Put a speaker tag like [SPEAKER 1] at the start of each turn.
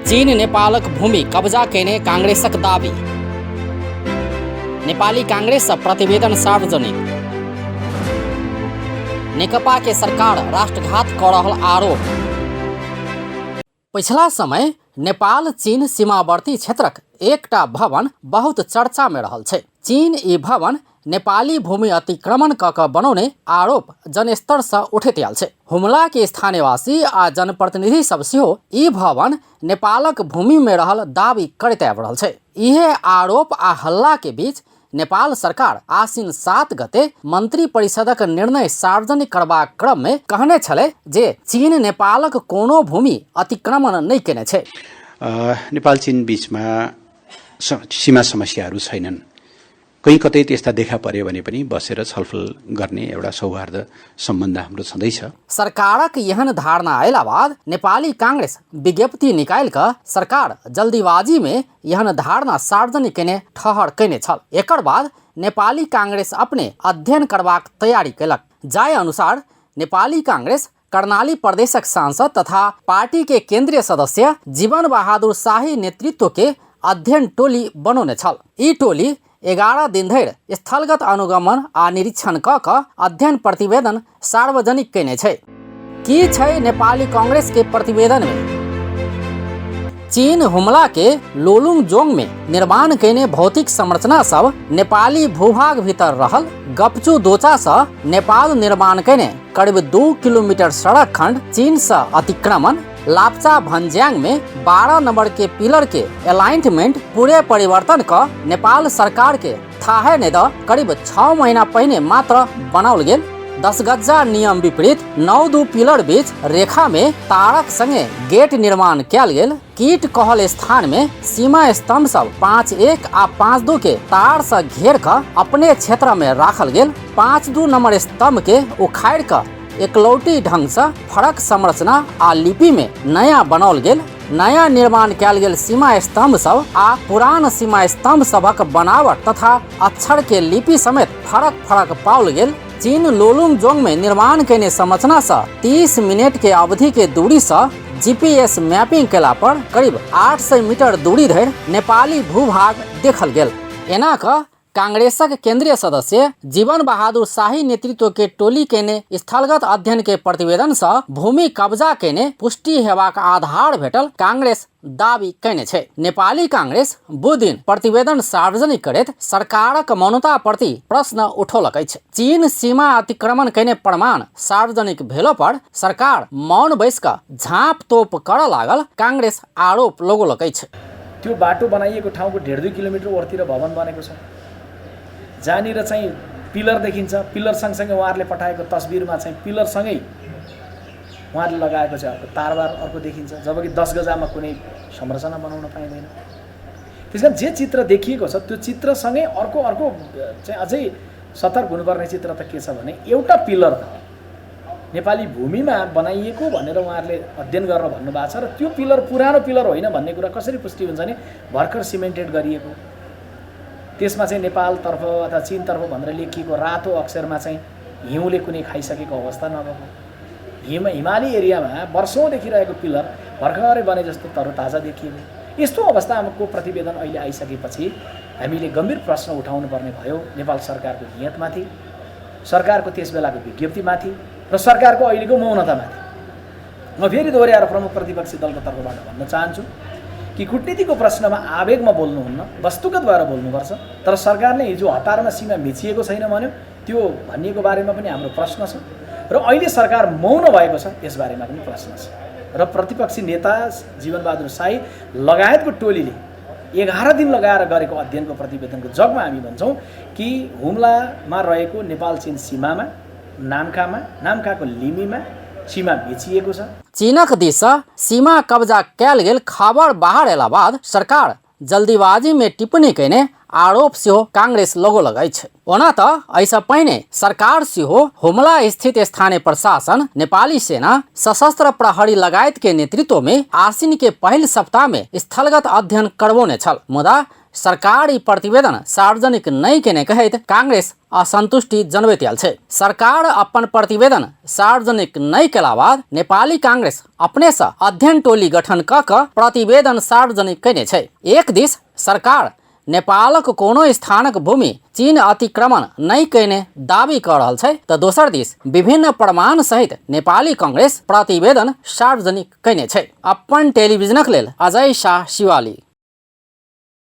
[SPEAKER 1] चीन नेपालक भूमि कब्जा केने कांग्रेसक दावी। नेपाली कांग्रेस प्रतिवेदन सार्वजनिक। नेकपा के सरकार राष्ट्रघात कऽ रहल आरोप। पछिला समय नेपाल चीन सीमावर्ती क्षेत्रक एकटा भवन बहुत चर्चा में रहल छै। चीन ई भवन नेपाली भूमि अतिक्रमण कऽ कऽ बनौने आरोप जनस्तर से उठैत आयल छै। हुमला के स्थानीयवासी आ जनप्रतिनिधि सब सेहो ई भवन नेपालक भूमि में रहल दावी करैत आबि रहल छै। इहे आरोप आ हल्ला के बीच नेपाल सरकार आसिन 7 गते मंत्री परिषदक निर्णय सार्वजनिक करबाक क्रम में कहने छलै जे चीन नेपालक कोनो भूमि अतिक्रमण नहि केने छै।
[SPEAKER 2] नेपाल चीन बीचमा सीमा समस्याहरू छैनन्। कहीँ कतै त्यस्ता देखा पर्यो भने पनि बसेर छलफल गर्ने एउटा सौहार्द सम्बन्ध हाम्रो छँदैछ।
[SPEAKER 1] सरकारक एहन धारणा अयला बाद नेपाली कांग्रेस विज्ञप्ति निकालि कऽ सरकार जल्दीबाजी में एहन धारणा सार्वजनिक केने ठहर केने छल। एकर बाद नेपाली कांग्रेस अपने अध्ययन करबाक तैयारी केलक। जाहि अनुसार नेपाली कांग्रेस कर्णाली प्रदेशक सांसद तथा पार्टी के केंद्रीय सदस्य जीवन बहादुर शाही नेतृत्व के अध्ययन टोली बनौने छल। ई टोली 11 दिन धरि स्थलगत अनुगमन आ निरीक्षण कऽ कऽ अध्ययन प्रतिवेदन सार्वजनिक केने छै। की छै नेपाली कांग्रेस के प्रतिवेदन में? चीन हुमला के लोलुंग जोंग में निर्माण केने भौतिक संरचना सब नेपाली भूभाग भीतर रहल गपचू दोचा से नेपाल निर्माण केने करीब 2 किलोमीटर सड़क खंड चीन से अतिक्रमण, लापचा भन्ज्याङ में 12 नंबर के पिलर के अलाइनमेंट पूरे परिवर्तन क नेपाल सरकार के थाहे नहि द करीब 6 महीना पहिने मात्र बनाओल गेल। 10 गज्जा नियम विपरीत 9-2 पिलर बीच रेखा में तारक संगे गेट निर्माण कयल गेल। कीट कहल स्थान में सीमा स्तंभ सब 5-1 आ 5-2 के तार से घेर क अपने क्षेत्र में राखल गेल। 5-2 नंबर स्तंभ के उखाड़ क एकलौटी ढंग से फरक संरचना आ लिपि में नया बनाओल गेल। नया निर्माण कयल गेल सीमा स्तंभ सब आ पुरान सीमा स्तंभ सभक बनावट तथा अक्षर के लिपि समेत फरक फरक पाओल गेल। चीन लोलुंग जोंग में निर्माण केने संरचना से 30 मिनट के अवधि के दूरी से जीपीएस मैपिंग केला पर करीब 800 मीटर दूरी धरि नेपाली भूभाग देखल गेल। एना क कांग्रेसक केंद्रीय सदस्य जीवन बहादुर शाही नेतृत्व के टोली केने स्थलगत अध्ययन के प्रतिवेदन से भूमि कब्जा केने पुष्टि हेबाक आधार भेटल कांग्रेस दावी केने छै। नेपाली कांग्रेस बुध दिन प्रतिवेदन सार्वजनिक करैत सरकारक मौनता प्रति प्रश्न उठौलक अछि। चीन सीमा अतिक्रमण केने प्रमाण सार्वजनिक भेलो पर सरकार मौन बैस क झाँप तोप करऽ लागल कांग्रेस आरोप लगौलक अछि।
[SPEAKER 3] त्यो बाटो बनाइएको ठाउँको 1.5-2 किलोमिटर वरतिर भवन बनेको छ, जहाँनिर चाहिँ पिलर देखिन्छ। पिलर सँगसँगै उहाँहरूले पठाएको तस्बिरमा चाहिँ पिलरसँगै उहाँहरूले लगाएको चाहिँ अर्को तारबार अर्को देखिन्छ, जबकि 10 गजामा कुनै संरचना बनाउन पाइँदैन। त्यस कारण जे चित्र देखिएको छ त्यो चित्रसँगै अर्को अर्को चाहिँ अझै सतर्क हुनुपर्ने चित्र त के छ भने एउटा पिलर त नेपाली भूमिमा बनाइएको भनेर उहाँहरूले अध्ययन गरेर भन्नुभएको छ र त्यो पिलर पुरानो पिलर होइन भन्ने कुरा कसरी पुष्टि हुन्छ भने भर्खर सिमेन्टेड गरिएको, त्यसमा चाहिँ नेपालतर्फ अथवा चिनतर्फ भनेर लेखिएको रातो अक्षरमा चाहिँ हिउँले कुनै खाइसकेको अवस्था नभएको, हिमाली एरियामा वर्षौँदेखि रहेको पिलर भर्खरै बने जस्तो तरोताजा देखिएको, यस्तो अवस्थाको प्रतिवेदन अहिले आइसकेपछि हामीले गम्भीर प्रश्न उठाउनु पर्ने भयो नेपाल सरकारको नियतमाथि, सरकारको त्यस बेलाको विज्ञप्तिमाथि र सरकारको अहिलेको मौनतामाथि। म फेरि दोहोऱ्याएर प्रमुख प्रतिपक्षी दलको तर्फबाट भन्न चाहन्छु कि कूटनीतिको प्रश्नमा आवेगमा बोल्नुहुन्न, वस्तुगत भएर बोल्नुपर्छ। तर सरकारले हिजो हतारमा सीमा मिचिएको छैन भन्यो, त्यो भनिएको बारेमा पनि हाम्रो प्रश्न छ र अहिले सरकार मौन भएको छ यसबारेमा पनि प्रश्न छ। र प्रतिपक्षी नेता जीवनबहादुर शाही लगायतको टोलीले 11 दिन लगाएर गरेको अध्ययनको प्रतिवेदनको जगमा हामी भन्छौँ कि हुम्लामा रहेको नेपाल चीन सीमामा नामखामा, नामखाको लिमीमा सीमा मिचिएको छ।
[SPEAKER 1] चीनक दिस सीमा कब्जा कयल गेल खबर बाहर अयला बाद सरकार जल्दीबाजी में टिप्पणी कयने आरोप सेहो कांग्रेस लगौलक अछि। ओना त एहिसँ पहिने सरकार सेहो हुमला स्थित स्थानीय प्रशासन, नेपाली सेना, सशस्त्र प्रहरी लगायत के नेतृत्व में आसिन के पहिल सप्ताह में स्थलगत अध्ययन करबौने छल, मुदा सरकार ई प्रतिवेदन सार्वजनिक नहि केने कहैत कांग्रेस असंतुष्टि जनबैत आयल छै। सरकार अपन प्रतिवेदन सार्वजनिक नहि केला बाद नेपाली कांग्रेस अपने सँ अध्ययन टोली गठन कऽ कऽ प्रतिवेदन सार्वजनिक कयने छै। एक दिस सरकार नेपालक कोनो स्थानक भूमि चीन अतिक्रमण नहि कयने दावी कऽ रहल छै तऽ दोसर दिस विभिन्न प्रमाण सहित नेपाली कांग्रेस प्रतिवेदन सार्वजनिक कयने छै। अपन टेलीविजनक लेल अजय शाह, शिवाली।